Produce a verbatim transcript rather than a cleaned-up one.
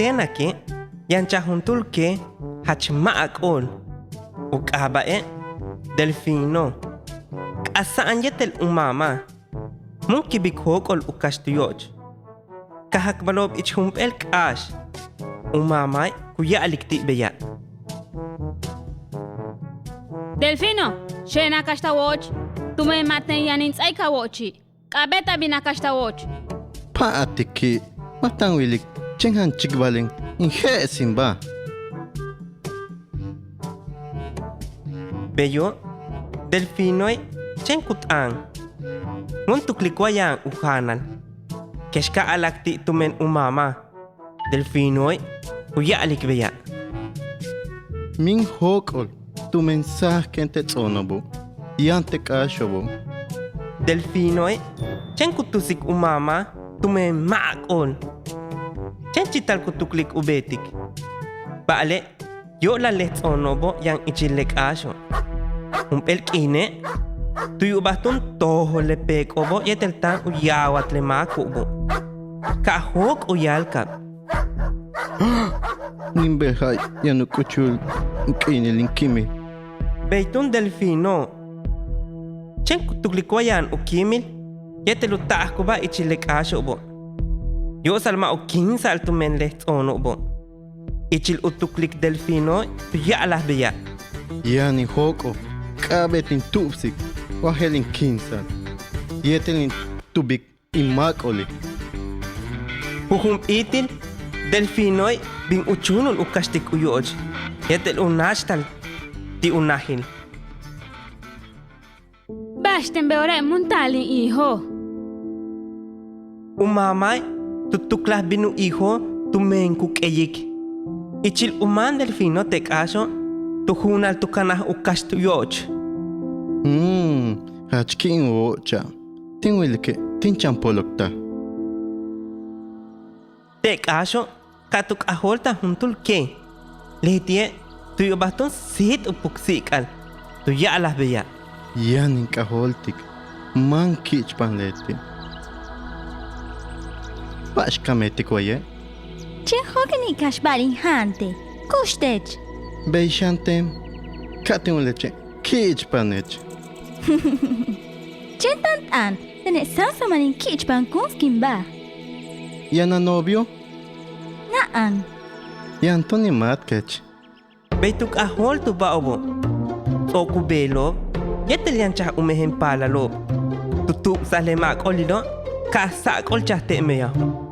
Téenake' yanchaj juntúul kej jach ma'ak'o'ol. U k'aaba'e' Delfino. K'asa'an yéetel u maama. Mun kibik jóok'ol u kaxt u yo'och. Ka jakbalo'ob ich jump'éel k'áax, u maamae' ku ya'alik ti' beya': —Delfino, xe'en a kaxt a wo'och, tumen ma' teen yaan in ts'áaik a wo'ochi'. K'a'abéet a bin a kaxt a wo'och. —Pa'atiki', ma' táan wilik chéen janchikbalin in je'esinba. Beyo', Delfinoe' chéen ku t'aan. Mun tuklik wa yaan u jaanal. Kex ka a'ala'ak ti' tumen u maama, Delfinoe' ku ya'alik beya': —Míin jóok'ol tumen sáaj kéen te' ts'oono'obo' yaan te' k'áaxo'obo'. Delfinoe' chéen ku tusik u maama tumen ma'ak'o'ol. Chéen chital ku tuklik u beetik. Ba'ale' yo'olal le ts'oono'obo' yaan ichil le k'áaxo'. Jump'éel k'iine' tu yu'ubaj túun tojol le peek'o'obo' yéetel táan u yaawat le máako'obo'. Ka jóok' u yáalkab. —Níin bejla'e' yaan u k'uchul u k'iinil in kíimil. Bey túun Delfino chéen ku tuklik wa yaan u kíimil yéetel u ta'ajkubáa ichil le k'áaxo'obo'. Yo'osal ma' u kíinsa'al tumen le ts'oono'obo'. Ichil u tuklik Delfino tu ya'alaj beya': —Yaan in jóok'ol k'a'abéet in tu'ubsik wa je'el in kíinsa'al yéetel in tubik in máak'o'oli'. Jujun p'íitil Delfinoe' bin u chúunul u kaxtik u yo'och yéetel u náachtal ti' u najil. —Ba'axten beorae' mun taal in ijo'. U maamae' tu tuklaj bin u ijo' tumen ku k'eyik. Ichil u máan Delfino te' k'áaxo' tu juunal tu kanaj u kaxt u yo'och. —Jach ki' in wo'ocha'. Tin wilike' tin chan poloktaj. Te' k'áaxo' ka tu k'ajóoltaj juntúul kej. Leti'e' tu yu'ubaj túun síit u puksi'ik'al. Tu ya'alaj beya': —Yaan in k'ajóoltik. Máan ki'ichpan leti'. ¿Ba'ax ka meetik waye'? —Chéen jóok'en in kaxtba'al in jaantej. Kux teech. —Bey xan teen. Ka tin wile' chéen ki'ichpanech. —Chéen táan t'aan, tene' sáansamal in ki'ichpankunskinba. —¿Yaan a novio? —Na'an. —Yaan túun in máatkech. Bey tu k'ajóoltubáajo'obo', ts'o'ok u beelo'ob yéetel yanchaj u mejen paalalo'ob. Tu tu'ubsaj le máak'o'olilo' ka sa'ak'olchaj te' meyajo'.